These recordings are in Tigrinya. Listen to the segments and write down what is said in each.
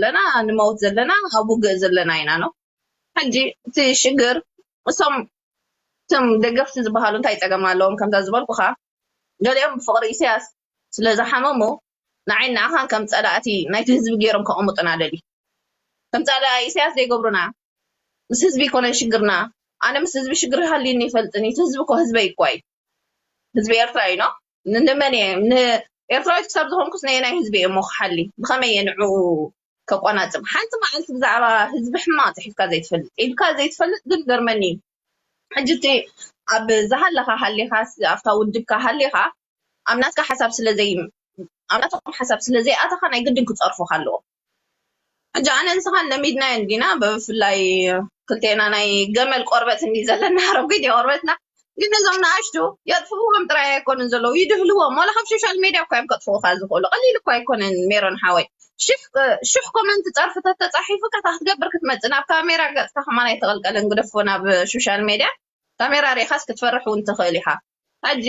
ዘለና፣ ንመውት ዘለና፣ ኣብ ውግእ ዘለና ኢና ነው። ሕጂ እቲ ሽግር እሶም እቶም ደገፍቲ ዝበሃሉ እንታይ ጸገም ኣለዎም? ከምዛ ዝበልኩኻ ገሊኦም ብፍቕሪ ኢሳያስ ስለ ዝሓመሙ ንዓይን ንዓኻን ከም ጸላእቲ ናይቲ ህዝቢ ገይሮም ከቐምጡና ደልዩ። ከም ጸላኢ ኢሳያስ ዘይገብሩና፣ ምስ ህዝቢ ይኮነን ሽግርና። ኣነ ምስ ህዝቢ ሽግር ሃልዩኒ ይፈልጥን እዩ። ህዝቢ እኮ ህዝበይ እኳ እዩ። ህዝቢ ኤርትራ እዩ ነው። ንመን እየ ንኤርትራዊት ክሳብ ዝኾንኩስ ነየናይ ህዝቢ እየ እሞ ክሓሊ? ብኸመይ እየ ንዕኡ ከቆናጽብ? ሓንቲ መዓልቲ ብዛዕባ ህዝቢ ሕማቕ ጽሒፍካ ዘይትፈልጥ ኢልካ ዘይትፈልጥ ግን ገርመኒ እዩ። ሕጂ እቲ ኣብ ዝሃለኻ ሃሊኻ ኣብታ ውድብካ ሃሊኻ ኣብ ናትካ ሓሳብ ስለ ዘይ ኣብ ናትኩም ሓሳብ ስለ ዘይኣተኻ ናይ ግድን ክጸርፉኻ ኣለዎ። ሕጂ ኣነ ንስኻን ለሚድናየን ዲና ብፍላይ ክልቴና ናይ ገመል ቆርበት እንዲ ዘለና ረጒድ ቆርበትና ግን ነዞም ንኣሽቱ የጥፍእዎም ጥራይ ኣይኮኑን ዘለዉ ይድህልዎም ዋላ ካብ ሶሻል ሜድያ እኳ እዮም ከጥፍኡኻ ዝኽእሉ ቀሊል እኳ ኣይኮነን ሜሮን ሓወይ ሽሕ ሽሕ ኮመንት ጸርፊ ተተጻሒፉ ከታ ክትገብር ክትመጽእ ናብ ካሜራ ገጽካ ከማን ኣይተቐልቀለን ግደፎ ናብ ሶሻል ሜድያ ካሜራ ሪኢኻስ ክትፈርሕ እውን ትኽእል ኢኻ። ሕጂ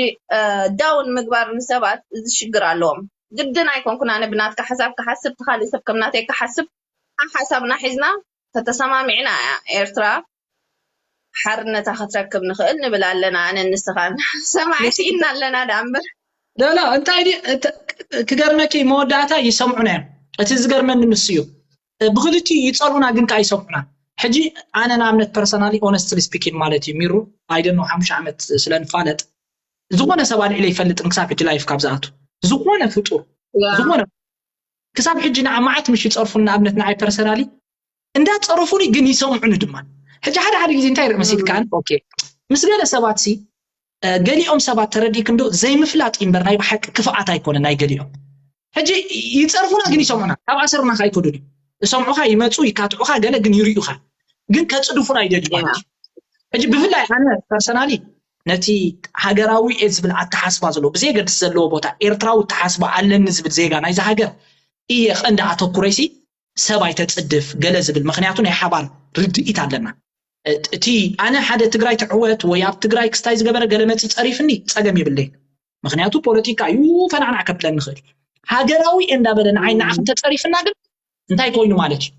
ዳውን ምግባር ንሰባት እዚ ሽግር ኣለዎም። ግድን ኣይኮንኩን ኣነ ብናትካ ሓሳብ ክሓስብ ትኻሊእ ሰብ ከም ናተይ ክሓስብ ሓሳብና ሒዝና ተተሰማሚዕና እያ ኤርትራ ሓርነታ ክትረክብ ንኽእል ንብል ኣለና ኣነ ንስኻን ሰማዕቲ ኢና ኣለና ዳ እምበር ሎሎ እንታይ ክገርመኪ መወዳእታ ይሰምዑና እዮም እቲ ዝገርመኒ ንሱ እዩ ብክልቲኡ ይጸልኡና ግን ከኣ ይሰምዑና። ሕጂ ኣነ ንኣብነት personally honestly speaking ማለት እዩ ሚሩ I don't know ሓሙሽተ ዓመት ስለ ንፋለጥ ዝኾነ ሰብ ኣልዒለ ኣይፈልጥን ክሳብ ሕጂ live ካብ ዝኣቱ ዝኾነ ፍጡር ዝኾነ ክሳብ ሕጂ ንዓ መዓት ምሽ ይጸርፉኒ ንኣብነት ንዓይ personally እንዳጸረፉኒ ግን ይሰምዑኒ ድማ ሕጂ ሓደ ሓደ ግዜ እንታይ ርኢ መሲልካ okay ምስ ገለ ሰባት ሲ ገሊኦም ሰባት ተረዲእክ እንዶ ዘይምፍላጥ እምበር ናይ ብሓቂ ክፍኣት ኣይኮነ ናይ ገሊኦም ሕጂ ይጸርፉና ግን ይሰምዑና ካብ ኣሰርና ካይከዱን እዩ ይሰምዑኻ ይመጹ ይካትዑኻ ገለ ግን ይርእዩኻ ግን ከጽድፉና ይደልዩ ማለት እዩ ሕጂ ብፍላይ ኣነ personally ነቲ ሃገራዊ እየ ዝብል ኣተሓስባ ዘለዎ ብዘየገድስ ዘለዎ ቦታ ኤርትራዊ ኣተሓስባ ኣለኒ ዝብል ዜጋ ናይዚ ሃገር እየ ቀንዲ ኣተኩረይሲ ሰብ ኣይተጽድፍ ገለ ዝብል ምክንያቱ ናይ ሓባር ርድኢት ኣለና እቲ ኣነ ሓደ ትግራይ ትዕወት ወይ ኣብ ትግራይ ክስታይ ዝገበረ ገለ መፂ ፀሪፍኒ ፀገም የብለይን ምክንያቱ ፖለቲካ እዩ ፈናዕናዕ ከብለኒ ንኽእል ሃገራዊ እንዳበለ ንዓይ ንዓኹም ተፀሪፍና ግን እንታይ ኮይኑ ማለት እዩ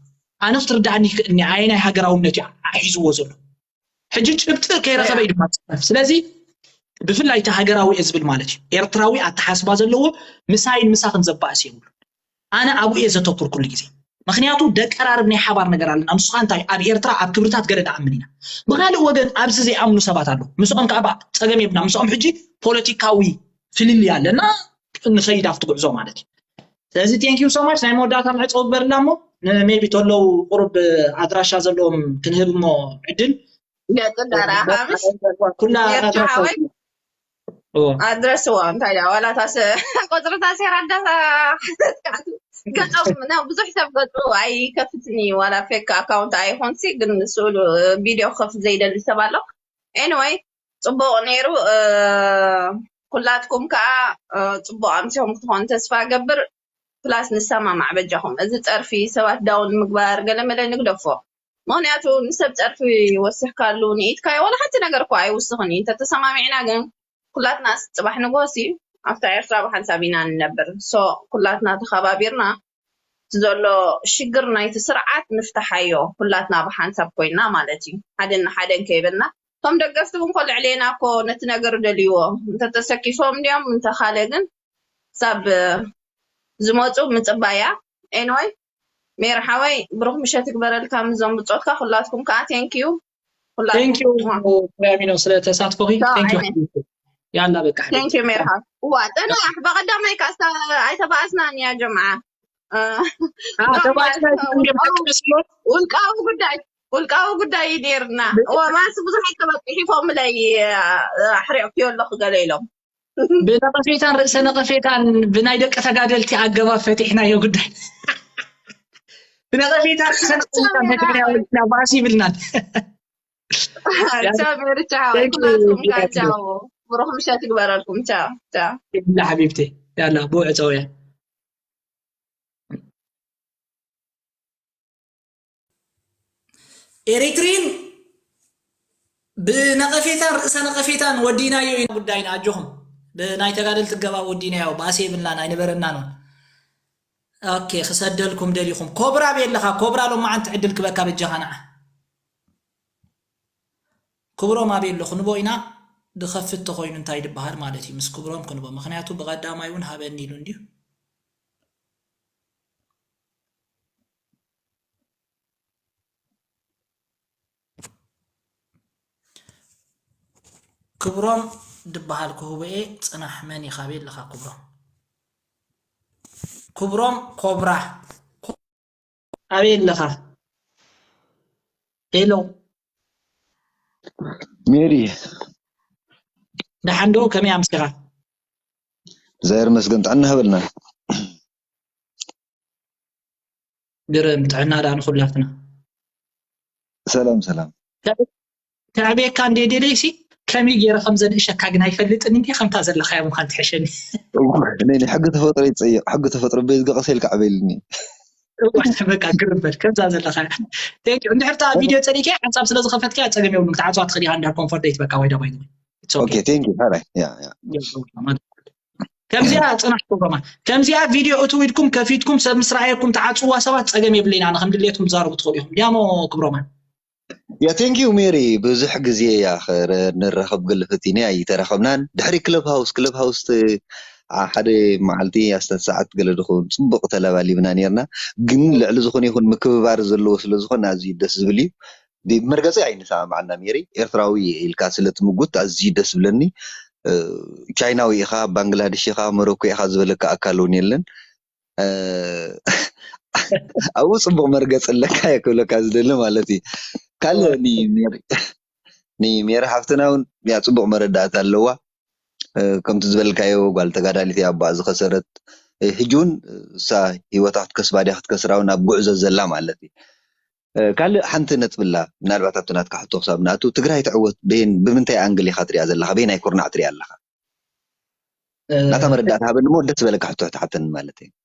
ኣነ ክትርዳእኒ ይኽእልኒ ኣየ ናይ ሃገራውነት እዩ ሒዝዎ ዘሎ ሕጂ ጭብጢ ከይረኸበ እዩ ድማ ዝፅረፍ ስለዚ ብፍላይ እቲ ሃገራዊ እየ ዝብል ማለት እዩ ኤርትራዊ ኣተሓስባ ዘለዎ ምሳይን ምሳኽን ዘባእስ የብሉ ኣነ ኣብኡ እየ ዘተኩር ኩሉ ግዜ ምክንያቱ ደቀራርብ ናይ ሓባር ነገር ኣለና ንስኻ እንታይ ኣብ ኤርትራ ኣብ ክብርታት ገለ ንኣምን ኢና ብካልእ ወገን ኣብዚ ዘይኣምኑ ሰባት ኣለዉ ምስኦም ከዓ ጸገም የብና ምስኦም ሕጂ ፖለቲካዊ ፍልልይ ኣለና ንኸይድ ኣብቲ ጉዕዞ ማለት እዩ ስለዚ thank you so much ናይ መወዳእታ መዕፀዊ ግበርላ እሞ maybe ተለዉ ቁሩብ ኣድራሻ ዘለዎም ክንህብ እሞ ዕድል ገጽ ዳራ ሓምሽ ኩላ ኣድረስዎ እንታይ ዳ ዋላ ታስ ቆጽሪ ታሴራ እንዳ ገጾም ብዙሕ ሰብ ገጹ ኣይከፍትን እዩ ዋላ fake account ኣይኾንሲ ግን ስእሉ ቪድዮ ክከፍት ዘይደሊ ሰብ ኣሎ anyway ጽቡቕ ነይሩ ኩላትኩም ከዓ ጽቡቕ ኣምሲኹም ክትኾኑ ተስፋ ገብር plus ንሰማማዕ በጃኹም እዚ ጸርፊ ሰባት down ምግባር ገለመለ ንግደፎ ምኽንያቱ ንሰብ ጸርፊ ወሲኽካሉ ንኢድካዮ ዋላ ሓንቲ ነገር እኮ ኣይውስኽን እዩ እንተተሰማሚዕና ግን ኩላትናስ ጽባሕ ንግሆሲ ኣብታ ኤርትራ ብሓንሳብ ኢና ንነብር so ኩላትና ተኸባቢርና እቲ ዘሎ ሽግር ናይቲ ስርዓት ንፍታሓዮ ኩላትና ብሓንሳብ ኮይና ማለት እዩ ሓደን ንሓደን ከይበልና እቶም ደገፍቲ እውን ኮ ልዕሌና እኮ ነቲ ነገር ደልይዎ እንተተሰኪፎም እንዲዮም እንተኻለ ግን ክሳብ ዝመፁ ምፅባያ anyway ሜር ሓወይ ብሩክ ምሸት ይግበረልካ ምዞም ብፆትካ ኩላትኩም ከዓ thank you thank you ሚኖ ስለ ተሳትፎኺ thank you ያላ በቃ thank you ሜር ሓወይ እዋ ጠናሕ በቀዳማይ ካስታ ኣይተባእስናን እያ ጀምዓ ውልቃዊ ጉዳይ ውልቃዊ ጉዳይ እዩ ነርና ማስ ብዙሓት ሰባት ፅሒፎምለይ ኣሕሪቕክዮ ኣለኹ ገለ ኢሎም ብነቐፌታን ርእሰ ነቐፌታን ብናይ ደቂ ተጋደልቲ ኣገባብ ፈቲሕናዮ ጉዳይ ብነቐፌታን ርእሰ ነቐፌታን ፈቲሕናዮ ባእሲ ይብልናን ቻው ሜሪ ቻው ኩላትኩም ቻው ብሩክ ምሸት ይግበረልኩም ቻው ቻው ሓቢብቲ ያላ ብውዕ ፀውያ ኤሪትሪን ብነቐፌታን ርእሰ ነቐፌታን ወዲናዮ ኢና ጉዳይና ኣጆኹም ብናይ ተጋደልቲ ገባብ ወዲናዮ ባእሲ የብልናን ኣይነበረናን እውን ኦኬ፣ ክሰደልኩም ደሊኹም። ኮብራ ኣበይ ኣለኻ? ኮብራ ሎማዓንቲ ዕድል ክበካ በጃኻ ንዓ። ክብሮም ኣበይ ኣሎ? ክንቦ ኢና። ድኸፍት ተኾይኑ እንታይ ድበሃል ማለት እዩ? ምስ ክብሮም ክንቦ። ምኽንያቱ ብቐዳማይ እውን ሃበኒ ኢሉ እንድዩ። ክብሮም ድበሃል ክህቦ እየ። ጽናሕ፣ መን ኢኻ? ኣበይ ኣለኻ ክብሮም? ክብሮም ኮብራ። ኣበይ ኣለኻ? ሄሎ። ሜሪ፣ ደሓን ዶ? ከመይ ኣምሲኻ? እግዚኣብሔር ይመስገን፣ ጥዕና ሃበልና። ግርም፣ ጥዕና ደኣ ንኹላትና። ሰላም ሰላም። ከዕብየካ እንደ ደለይሲ ከመይ ገይረ ከም ዘንእሸካ ግን ኣይፈልጥን እንዲ፣ ከምታ ዘለኻያ ምዃን ትሕሸኒ። እወ፣ እኔ ሕጊ ተፈጥሮ ይጸይቕ፣ ሕጊ ተፈጥሮ በዝገ ቀስ ኢልካ ዕበይልኒ። እወ፣ በቃ ግርም በል ከምዛ ዘለኻያ። Thank you። እንድሕር እታ ቪድዮ ጸሊእካያ ሓንሳብ ስለ ዝኸፈትካያ ጸገም የብሉን። ክትዓጽዋ ትኽእል ኢኻ under comfort day ትበካ ወይ ዳ by the way። It's okay። ኦኬ፣ thank you። ሓራይ፣ ያ፣ ያ። ከምዚኣ ጽናሕ ክብሮማ፣ ከምዚኣ ቪድዮ እትው ኢልኩም ከፊትኩም ሰብ ምስ ረኣየኩም ትዓጽዋ ሰባት ጸገም የብለይን። ኣነ ከም ድሌትኩም ትዛረቡ ትኽእሉ ኢኹም። ድያሞ ክብሮማ። ያ፣ thank you ሜሪ። ብዙሕ ግዜ እያ ኸረ-፣ ንራኸብ ገለ ፈቲነ ኣይተራኸብናን። ድሕሪ ክለብ ሃውስ፣ ክለብ ሃውስ ተ-፣ ዓ-፣ ሓደ መዓልቲ ኣስታት ሰዓት ገለ ድኸውን ጽቡቕ ተለባሊብና ኔርና። ግን ልዕሊ ዝኾነ ይኹን ምክብባር ዘለዎ ስለ ዝኾነ ኣዝዩ ደስ ዝብል እዩ። ብመርገጺ ኣይንሰማማዕና ሜሪ። ኤርትራዊ ኢልካ ስለ ትምጉት ኣዝዩ ደስ ዝብለኒ። እ፣ ቻይናዊ ኢኻ፣ ባንግላደሽ ኢኻ፣ ሞሮኮ ኢኻ ዝበለካ ኣካል እውን የለን። እ፣ ኣብኡ ጽቡቕ መርገጺ ኣለካ እየ ክብለካ ዝደሊ ማለት እዩ። ካልእ ኒ-፣ ሜሪ፣ ንሜሪ ሓፍትና እውን ያ ጽቡቕ መረዳእታ ኣለዋ። እ፣ ከምቲ ዝበልካዮ ጓል ተጋዳሊት እያ ኣቦኣ ዝኸሰረት። እ፣ ሕጂ እውን እሳ ህይወታ ክትከስባ ድያ ክትከስራ እውን ኣብ ጉዕዞ ዘላ ማለት እዩ። እ፣ ካልእ ሓንቲ ነጥቢ ኣላ። ምናልባት ኣብቲ ናትካ ሕቶ ክሳብ ንኣቱ፣ ትግራይ ትዕወት በየን-፣ ብምንታይ ኣንግል ኢኻ ትሪኣ ዘለኻ? በየናይ ኩርናዕ ትሪኣ ኣለኻ? እ፣ ናታ መረዳእታ ሃበኒ እሞ ደስ ዝበለካ ሕቶ ትሓተኒ ማለት እዩ።